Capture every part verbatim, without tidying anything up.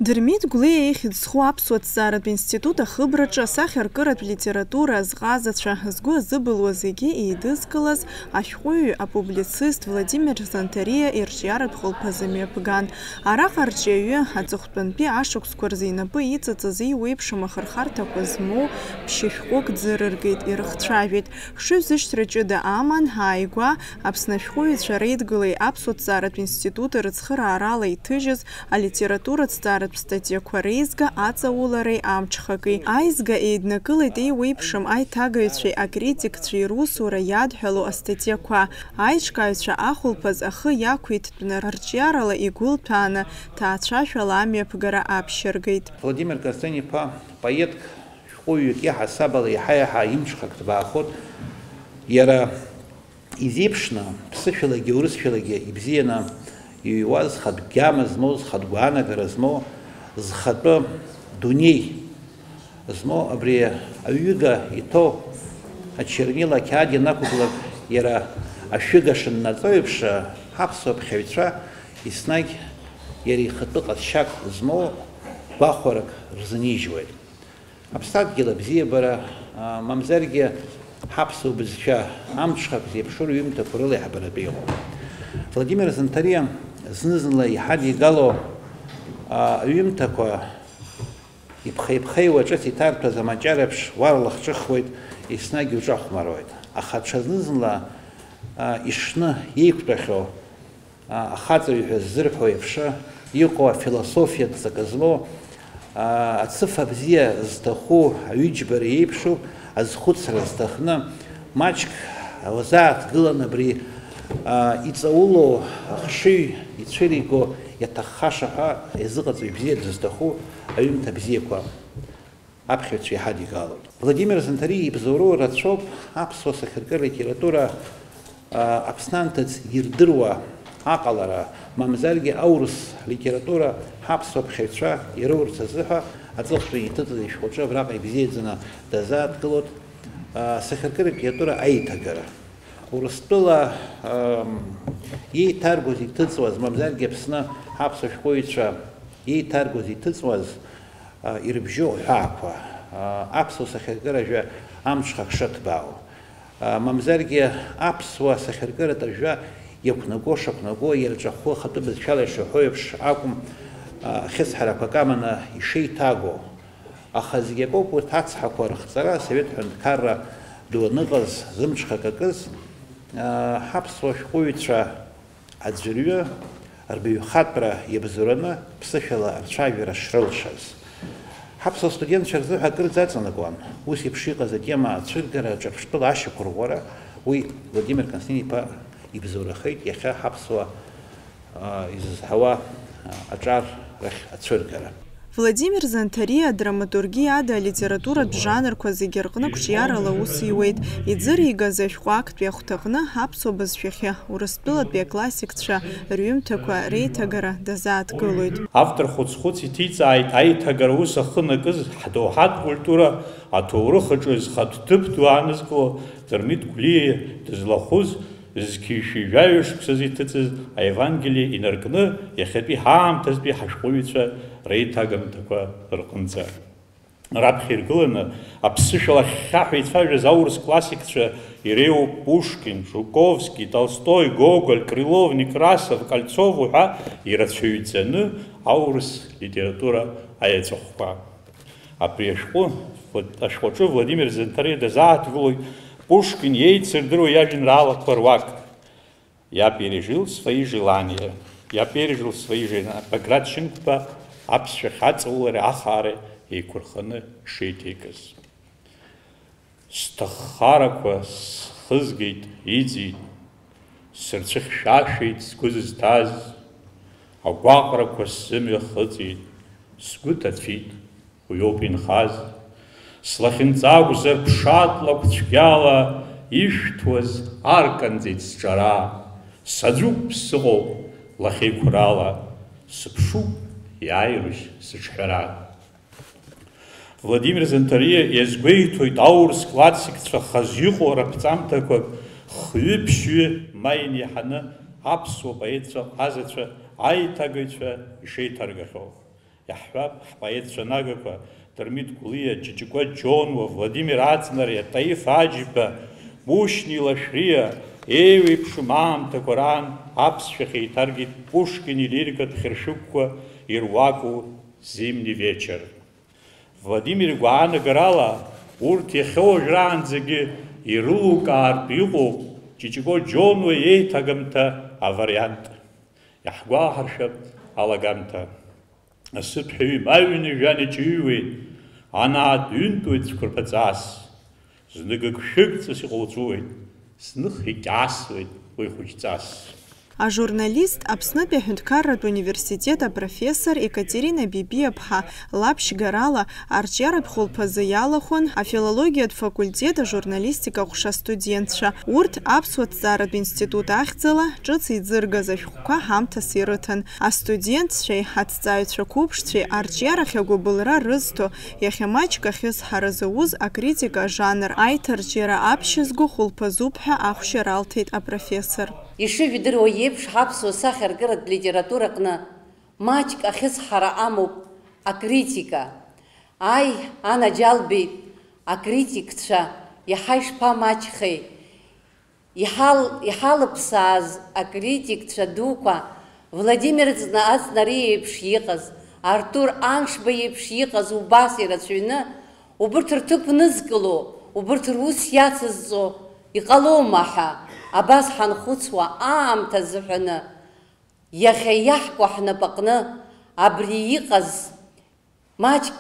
Дырмит Гәлиа ихьӡ зху аԥсуа ҭҵааратә институт ахыбраҿы асахьаркыратә литература азҟазацәа, згәы азыбылуа зегьы еидызкылаз ашәҟәыҩҩы, апублицист Владимир Занҭариа ирҿиаратә хәылԥазы мҩаԥган. Араҟа арҿиаҩы аҵыхәтәантәи ашықәсқәа рзы инапы иҵаҵаз иуеиԥшым ахырхарҭақәа змоу ԥшьышәҟәык ӡырыргеит, ирыхцәажәеит. Хшыҩзышьҭра ҷыда аман, ааигәа Аԥсны ашәҟәыҩҩцәа реидгылеи аԥсуа ҭҵааратә институти рыцхыраарала иҭыжьыз алитература ҭҵааратә статиақәа реизга аҵаулареи амҽхаки. Аизга еиднакылеит еиуеиԥшым аиҭагаҩцәеи акритикцәеи русура иадҳәалоу астатиақәа. Аиҿкааҩцәа ахәылԥаз ахы иақәиҭтәны, рҿиарала игәылҭәааны, ҭаацәашәала амҩаԥгара аԥшьыргеит. Владимир Константин-иԥа поетк, шәҟәыҩҩык иаҳасабала еиҳа-еиҳа имҽхак ҭбаахоит. Иара изеиԥшны, ԥсышәалагьы урысшәалагьы ибзианы иҩуаз, хатә гьама змоу, хатә гәаанагара змоу, зхатәы дунеи змоу абри аҩыга иҭоу ачернила ақьаад ианақәгылак, иара ашәыга шыннаҵо еиԥш, ҳаԥсуа ԥхьаҩцәа еснагь иара ихатәы ҟазшьак змоу гәахәарак рзынижьуеит. Аԥсадгьыл абзиабара, а, мамзаргьы ҳаԥсуа бызшәа амҽхак зеиԥшу рҩымҭақәа рыла иаҳбаратәы иҟоуп. Владимир Занҭариа зны-зынла иҳадигало, а, аҩымҭақәа иԥхеиԥхеиуа ҿыц иҭарҭәаз амаҷареиԥш уарлахҿыхуеит, еснагь уҿахәмаруеит. Аха ҽазны-зынла, а, ишны иеиқәтәахьоу, а, ахаҵаҩ ҳәа ззырҳәо еиԥш, иҟоу афилософиатә ҵакы змоу, а, ацыфа бзиа зҭаху аҩыџьбара еиԥшу, азхәыцра зҭахны, маҷк уазааҭгылан абри, а, иҵаулоу ахшыҩ ицәыриго иаҭаххаша ҳәа, иазыҟаҵаҩ бзиа дызҭаху аҩымҭа бзиақәа аԥхьаҩцәа иҳадигалоит. Владимир Занҭариа ибзоуроу рацәоуп аԥсуа сахьаркыратә литература, а, Аԥсны анҭыҵ ирдыруа аҟалара, мамзаргьы аурыс литература ҳаԥсуа ԥхьаҩцәа ирурц азыҳәа аҵыхәтәан иҭыҵыз ишәҟәаҿы абраҟа ибзиаӡаны дазааҭгылоит, а, сахьаркыратә литература аиҭагара. Урыстәыла, ам, иеиҭаргоз иҭыҵуаз, мамзаргьы Аԥсны ҳаԥсуа шәҟәыҩҩцәа иеиҭаргоз иҭыҵуаз, а, ирыбжьоу аҳәаақәа, а, аԥсуа сахьаркыра жәа амҽхак шыҭбаау, а, мамзаргьы аԥсуа сахьаркыратә ажәа иақәнаго, шақәнаго, иарҿахәы ахатәы бызшәала ишаҳәо еиԥш акәым, а, хьысҳарақәак аманы ишеиҭаго. Аха зегь акоуп урҭ ацҳақәа рыхҵара, Асовет ҳәынҭқарра ду аныҟаз, зымҽхак акыз, а, ҳаԥсуа шәҟәыҩҩцәа аӡәырҩы рбаҩхатәра иабзоураны ԥсышәала рцәажәара шрылшаз. Ҳаԥсуа студентцәа рзыҳәа акырӡа аҵанакуан ус еиԥш иҟаз атема ацәыргара, ҿырԥштәыла ашьақәырӷәӷәара, уи Владимир Константин-иԥа ибзоурахеит иахьа ҳаԥсуа, а, изызҳауа, а, аҿар рахь ацәыргара. Владимир Занҭариа адраматургиа ада алитературатә жанрқәа зегьы рҟны қәҿиарала аус иуеит. Иӡыригаз ашәҟәы актәи ахәҭаҟны аԥсуа бызшәахьы Урыстәылатәи аклассикцәа рҩымҭақәа реиҭагара дазааҭгылоит. Автор хәыц-хәыц иҭиҵааит аиҭагара ус ахы накыз ҳдоуҳатә культура аҭоурых аҿы зхатә ҭыԥ ду аанызкыло Дырмит Гәлиа дызлахәыз, зқьи жәшәи жәаҩа шықәсазы иҭыҵыз аевангелие инаркны, иахьатәи ҳаамҭазтәи ҳашәҟәыҩҩцәа реиҭагамҭақәа рҟынӡа. Раԥхьа иргыланы, аԥсышәала хьхьаҳәа ицәажәаз аурыс классикцәа иреиуоуп Пушкин, Жуковски, Толстой, Гоголь, Крылов, Некрасов, Кольцов уҳәа ирацәаҩӡаны аурыс литература аиаҵәахәқәа. Абри ашәҟәы, ашәҟәаҿы Владимир Занҭариа дазааҭгылоит Пушкин иеицырдыруа иажәеинраалақәа руак. Я пережил свои желания, я пережил свои желания, Баграт Шьынқәба аԥсшәахь аҵаулареи ахаареи еиқәырханы ишеиҭеикыз. Сҭаххарақәа схызгеит, иӡит, сырцәыхьшәашәеит сгәы зызҭаз, агәаҟрақәа сзымҩа хыҵит, сгәы ҭацәит. Уиоуп инхаз, слахьынҵа акәзар ԥшатлакә цәгьала ишәҭуаз арканӡеит сҿара, саӡәуп сыҟоуп лахьеиқәрала, сыԥшуп иааирушь сыҿҳәара. Владимир Занҭариа иазгәеиҭоит аурыс классикцәа хазы иҟоу раԥҵамҭақәак хҩы-ԥшьҩы ма инеиҳаны аԥсуа поетцәа ҟазацәа аиҭагаҩцәа ишеиҭаргахьоу. Иаҳҳәап, ҳпоетцәа нагақәа Дырмит Гәлиа, Ҷыҷыкәа Џьонуа, Владимир Аҵнариа, Таиф Аџьба, Мушьни Лашәриа еиуеиԥшым аамҭақәа раан аԥсшәахь еиҭаргеит Пушкин илирикатә хьыршәыгәқәа ируаку Зимний вечер. Владимир игәаанагарала, урҭ иахьа уажәраанӡагьы ирылукаартә иҟоуп Ҷыҷыкәа Џьонуа иеиҭагамҭа авариант. Иаҳгәалаҳаршәап алагамҭа. Насыԥ ҳәаҩым аҩны жәҩан иҿыҩуеит, анаатә ҩынтәуеит цәқәырԥаҵас. Знык ықәшәыгҵас иҟауҵәуеит, зных икьаасуеит уи хәыҷҵас. Ажурналист, Аԥснытәи аҳәынҭқарратә университет апрофессор Екатерина Бибиаԥҳа лаԥшьгарала арҿиаратә хәылԥазы иалахәын афилологиатә факультет ажурналистика ҟәша астудентцәа. Урҭ аԥсуа ҭҵааратә институт ахьӡала ҿыц еизыргаз ашәҟәқәа ҳамҭас ирыҭан. Астудентцәеи аҭҵааҩцәа қәыԥшцәеи арҿиарахь агәыбылра рызҭо, иахьа маҷк ахьысҳара зауз акритика ажанр аиҭарҿиара аԥшьызго хәылԥазуп ҳәа ахәшьара алҭеит апрофессор. Ишыжәдыруа еиԥш, ҳаԥсуа сахьаркыратә литератураҟны маҷк ахьысҳара амоуп акритика. Аи, анаџьалбеит, акритикцәа иаҳа ишԥамаҷхеи! Иҳал-, иҳалыԥсааз акритикцәа дуқәа, Владимир Ҵна-, Аҵнариа иеиԥш иҟаз, Артур Аншба иеиԥш иҟаз убас ирацәаҩны, убырҭ рҭыԥ нызкыло, убырҭ рус иацызҵо иҟалома ҳәа, абас ҳанхәыцуа аамҭа азыҳәаны, иахьа иаҳкуа ҳнапаҟны абри иҟаз маҷк,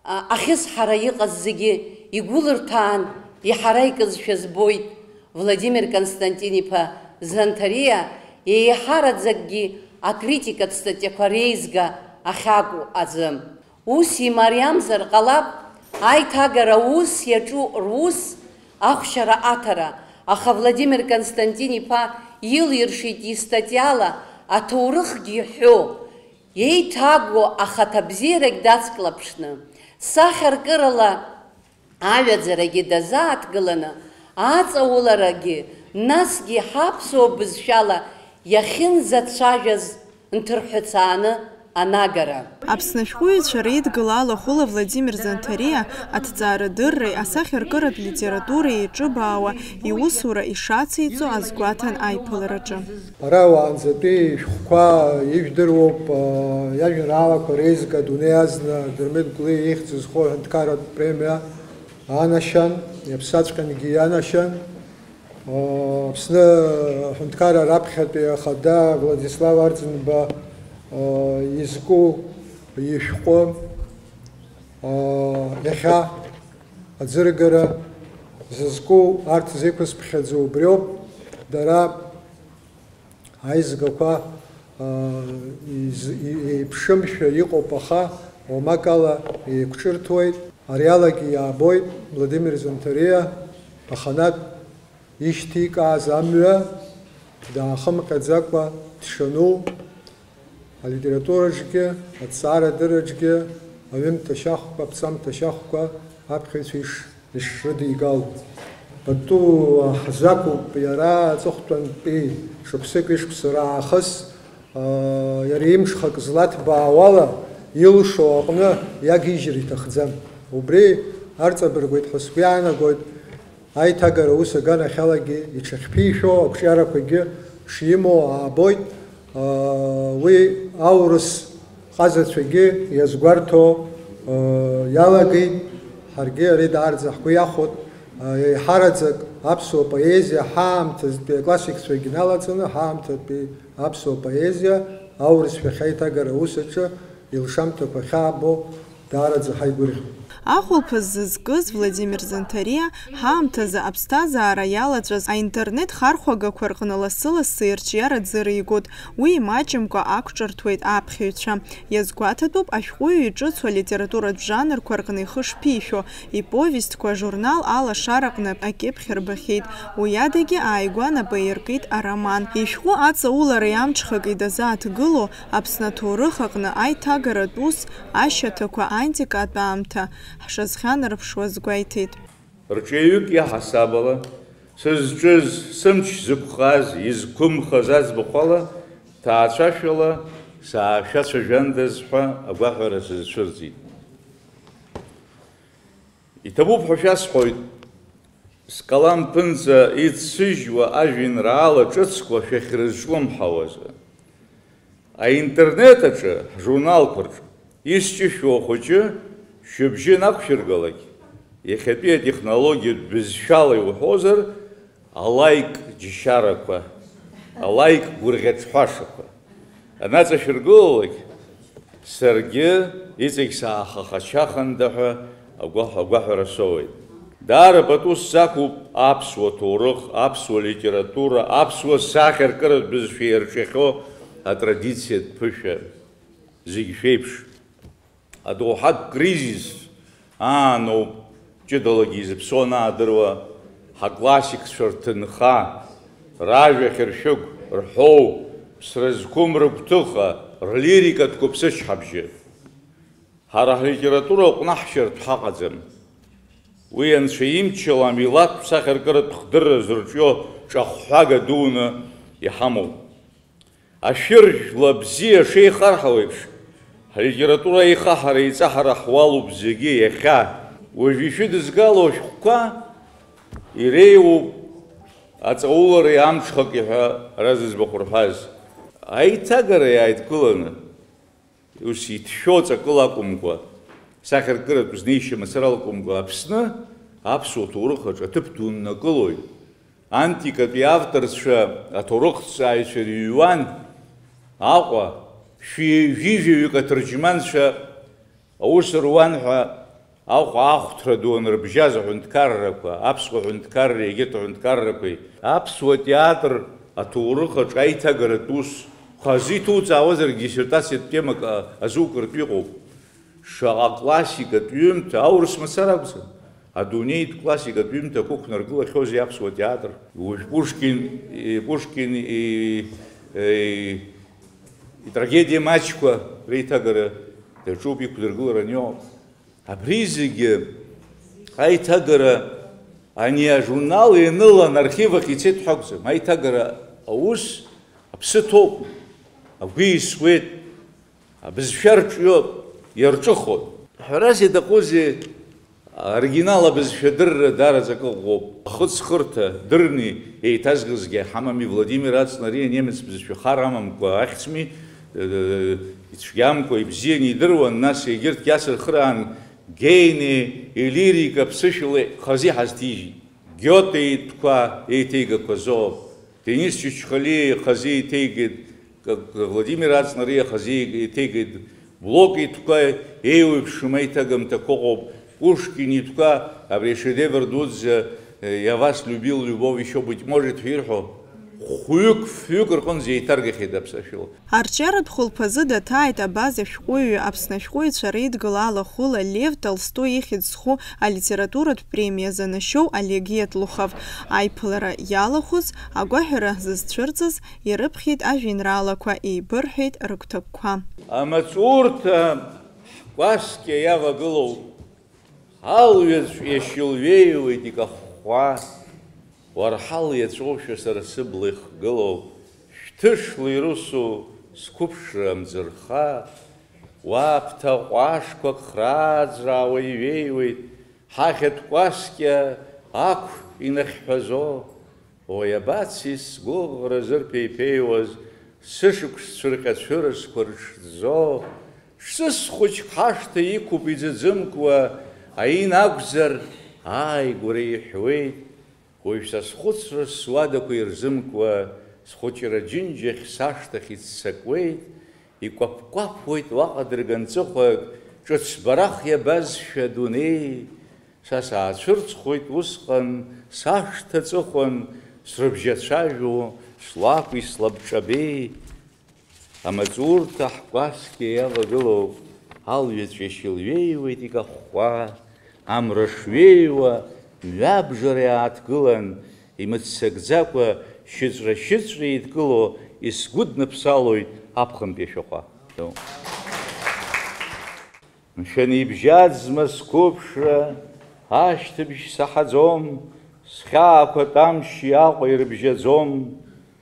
а, ахьысҳара иҟаз зегьы игәылырҭаан, иҳараикызшәа збоит Владимир Константин-иԥа Занҭариа, еиҳараӡакгьы акритикатә статиақәа реизга ахьакәу азы. Ус имариамзар ҟалап, аиҭагара ус иаҿу рус ахәшьара аҭара, аха Владимир Константин-иԥа илиршеит истатиала аҭоурыхгьы ҳәо, еиҭагоу ахаҭабзиарагь дацклаԥшны, сахьаркырала аҩаӡарагьы дазааҭгыланы, аҵауларагьы, насгьы ҳаԥсуа бызшәала иахьынӡацәажәаз нҭырҳәцааны анагара. Аԥсны ашәҟәыҩҩцәа реидгыла алахәыла Владимир Занҭариа аҭҵаарадырреи асахьаркыратә литературеи еиҿыбаауа иусура ишациҵо азгәаҭан аиԥылараҿы. Ара уаанӡатәи ишәҟәқәа ижәдыруоуп, а, иажәеинраалақәа реизга адунеи азна Дырмит Гәлиа ихьӡ зху аҳәынҭқарратә премиа анашьан, иаԥсаҵәҟьангьы ианашьан. А, Аԥсны аҳәынҭқарра раԥхьатәи ахада Владислав Арӡынба, а, изку ишәҟәы, а, иахьа аӡыргара зызку арҭ зеиқәызԥхьаӡо убриоуп, дара аизгақәа, аа, из-, и-, еиԥшымшәа иҟоуп, аха уамак ала еиқәҿырҭуеит. Ари алагьы иаабоит, Владимир Занҭариа аханатә ишьҭикааз амҩа даахымҟьаӡакәа дшану, алитератураҿгьы, аҭҵаарадырраҿгьы аҩымҭа шьахәқәа, аԥҵамҭа шьахәқәа аԥхьаҩцәа иш-, ишрыдигало. Пату ҳзақәуп иара аҵыхәтәантәи шықәсыки шықәса раахыс, аа, иара имҽхак злаҭбаауала илшо аҟны иагижьыр иҭахӡам. Убри арҵабыргуеит ҳәа сгәы иаанагоит. Аиҭагара аус аганахьалагьы иҽахьԥишәо ақәҿиарақәагьы шимоу аабоит. Уи аурыс ҟазацәагьы иазгәарҭо иалагеит. Ҳаргьы ари даараӡа ҳгәы иахәоит. Еиҳараӡак аԥсуа поезиа ҳаамҭазтәи аклассикцәагьы налаҵаны, ҳаамҭатәи аԥсуа поезиа аурысшәахь аиҭагара аус аҿы илшамҭақәа ахьаабо даараӡа ҳаигәырӷьоит. Ахәылԥаз зызкыз Владимир Занҭариа ҳаамҭазы аԥсҭазаара иалаҵәаз аинтернет хархәагақәа рҟны лассы-лассы ирҿиара ӡыригоит, уи имаҷымкәа ақәҿырҭуеит аԥхьаҩцәа. Иазгәаҭатәуп ашәҟәыҩҩы иҿыцу алитературатә жанрқәа рҟны ихы шԥишәо, иповестьқәа ажурнал Алашараҟны акьыԥхь рбахьеит, уи адагьы ааигәа напы аиркит ароман. Ишәҟәы аҵаулареи амҽхаки дазааҭгыло, Аԥсны аҭоурых аҟны аиҭагаратә ус ашьаҭақәа антикатә аамҭа ҳшазхьанарԥшуаз гәеиҭеит. Рҿиаҩык иаҳасабала, сызҿыз, сымч зықәхаз, изқәымхаз аӡбахә ала, ҭаацәашәала Саашәацәажәандаз ҳәа агәаҳәара сызцәырҵит. Иҭабуп ҳәа шәасҳәоит, скалам ԥынҵа иӡсыжьуа ажәеинраала ҿыцқәа шәахьрызҿлымҳауазы. Аинтернет аҿы, ҳжурналқәа рҿы исҷышәуа ахәыҷы шьыбжьы нақәшәыргалак, иахьатәи атехнологиатә бызшәала иуҳәозар, алаик џьшьарақәа, алаик гәырӷьаҿҳәашақәа анаҵашәыргылалак, саргьы иҵегь саахахачаханда ҳәа агәаҳ-, агәаҳәара соуеит. Даара пату сзақәуп аԥсуа ҭоурых, аԥсуа литература, аԥсуа сахьаркыратә бызшәа иарҿиахьоу атрадициатә ԥышәа. Зегь шәеиԥш. Адоуҳатә кризис ааноуп ҷыдалагьы изыԥсоу анаадыруа, ҳаклассикцәа рҭынха, ражәа хьыршәыгә рҳәоу, ԥсра зқәым рыгәҭыха, рлирикатә қәыԥсычҳабжьы. Ҳара ҳлитература аҟәнаҳшьартә ҳаҟаӡам. Уи анцәа имчала амилаҭтә сахьаркыратә хдырра зырҿио ҿахәҳәага дуны иҳамоуп. Ашәыр жәла бзиа шеихарҳау еиԥш, ҳлитература аихаҳара-еиҵаҳара ҳуалуп зегьы иахьа. Уажә ишәыдызгало ашәҟәқәа иреиуоуп аҵаулареи амҽхаки ҳәа ара зыӡбахә рҳәаз. Аиҭагара иааидкыланы, ус иҭшәо ҵакыла акәымкәа, сахьаркыратә знеишьа мацарала акәымкәа, Аԥсны аԥсуа ҭоурых аҿы аҭыԥ ду ннакылоит. Антикатәи авторцәа, аҭоурыхҭҵааҩцәа ирыҩуан Аҟәа, шәи-, жәижәаҩык аҭырџьманцәа аус руан ҳәа Аҟәа ахәҭра ду анырбжьаз аҳәынҭқаррақәа, аԥсуа ҳәынҭқарреи егьырҭ аҳәынҭқаррақәеи, аԥсуа театр аҭоурых аҿы аиҭагаратә ус хазы иҭуҵаауазаргьы диссертациатә темак а-, азукыртә иҟоуп. Шаҟа классикатә ҩымҭа, аурыс мацара акәӡам, адунеитә классикатә ҩымҭақәа ықәнаргылахьоузеи аԥсуа театр? Уажә Пушкин, и-, Пушкин и-, и-, итрагедиа маҷқәа реиҭагара даҿуп, иқәдыргылараны иҟоуп. Абри зегьы аиҭагара ани ажурнал ианылан архив ахь ицеит ҳәа акәӡам. Аиҭагара аус аԥсы ҭоуп, агәы иисуеит, абызшәа рҿиоит, иарҿыхоит. Ҳәарас иаҭахузеи, аоригинал абызшәа адырра даараӡа акы ӷәӷәоуп. Ахыҵхырҭа дырны еиҭазгазгьы ҳамами, Владимир Ацнариа немец бызшәа хар амамкәа ахьӡми, э, ицәгьамкәа ибзианы идыруан, нас егьырҭгьы ацырхыраан Гейне илирика ԥсышәала хазы иҳазҭижьит. Гиоте итәқәа еиҭеигақәазоуп. Денис Чачхалиа ихазы еиҭеигеит, К-, К-, Владимир Ацнариа ихазы еиҭеигеит. Блок итәқәа еиуеиԥшым аиҭагамҭақәа ыҟоуп. Пушкин итәқәа, абри ашедевр дуӡӡа, э, «Я вас любил, любовь ещё, быть может» ҳәа ирҳәо, хәҩык, фҩык рҟынӡа еиҭаргахьеит аԥсышәала. Арҿиаратә хәылԥазы даҭааит абаза шәҟәыҩҩы, Аԥсны ашәҟәыҩҩцәа реидгыла алахәыла Лев Толстои ихьӡ зху алитературатә премиа занашьоу Олег Етлухов. Аиԥылара иалахәыз, агәаҳәара зызцәырҵыз, ирыԥхьеит ажәеинраалақәа, еибырҳәеит рыгәҭакқәа. Амаҵурҭа ҳкәасқьа иавагылоуп. Алҩаҵә иашьылҩеиуеит икахәхәа, уарҳал иаҵәоушәа сара сыбла ихгылоуп, шәҭышла ирусу сқәыԥшра амӡырха, уа ԥҭа ҟәашқәак храаӡраауа иҩеиуеит, ҳахьатә кәасқьа ақә инахьҳәазо. Ой, абацеи сгәыӷра зырԥеиԥеиуаз, сышықәс цәырҟьа-цәырасқәа рыҽӡо, ҿҵыс хәыҷк ҳашҭа иқәуп иӡыӡымкуа, аин акәзар, ааигәара иҳәуеит. Уажә са схәыцра суадақәа ирзымкуа, схәыҷра џьынџьахь сашҭахь иццакуеит, икәаԥ-кәаԥуеит уаҟа дырганҵыхәак, ҿыц барах иабазшәа адунеи. Са саацәырҵхоит усҟан, сашҭа аҵыхәан, срыбжьацәажәо, слакәи слабҿабеи. Амаҵурҭа ҳкәасқьа иавагылоуп, алҩаҵә иашьылҩеиуеит икахәхәа, амра шҩеиуа, мҩабжара иааҭгылан, имыццакӡакәа, шьыҵәра-шьыҵәра еидкыло, исгәыдныԥсалоит аԥхынтәи ашәахәа. Мшәан, ибжьаӡма сқәыԥшра, ашьҭыбжь саҳаӡом, схьаақәа тәамшьи Аҟәа ирыбжьаӡом,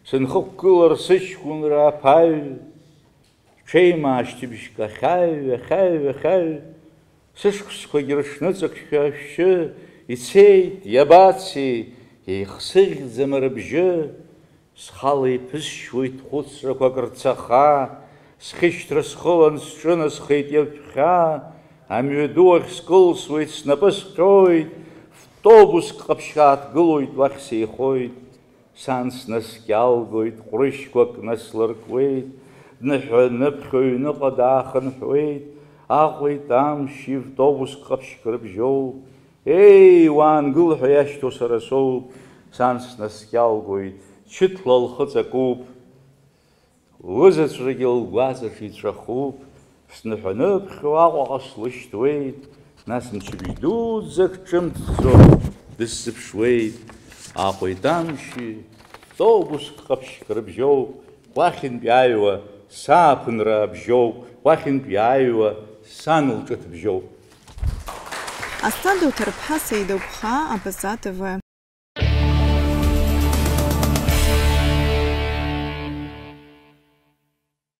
сынхықәгылар сыҷкәынра аԥаҩ, Ҽеим ашьҭыбжьк ахьаҩ, ахьаҩ, ахьаҩ, сышықәсқәагь рыҽныҵакшәа ашәшьы ицеит, иабацеи, еихсыӷьӡам рыбжьы. Схала иԥысшьуеит хәыцрақәак рцаха, схьышьҭра схылан сҿынасхеит иаԥхьа, амҩаду ахь скылсуеит, снапы сҟьоит, втобуск ҟаԥшьк ааҭгылоит, уахь сеихоит. Сан снаскьалгоит, ҟәрышьқәак наслыркуеит, дныҳәа-ныԥхьо аҩныҟа даахынҳәуеит, Аҟәеит амши втобуск ҟаԥшьк рыбжьоуп. Еи, уаангыл ҳәа иашьҭоу сара соуп, сан снаскьалгоит, ҽыҭла лхы ҵакуп. Лызаҵәрагьы лгәаҵаҿ иҵәахуп, сныҳәа-ныԥхьо Аҟәаҟа слышьҭуеит, нас мчыбжь дуӡӡак ҿымҭӡо дысзыԥшуеит. Аҟәеит амши, тобуск ҟаԥшьк рыбжьоуп, уахьынтә иааҩуа сааԥынра абжьоуп, уахьынтә иааҩуа сан лҿыҭбжьоуп. Асҭанда Уҭарԥҳа, Саида Гәхаа, Абаза Т В.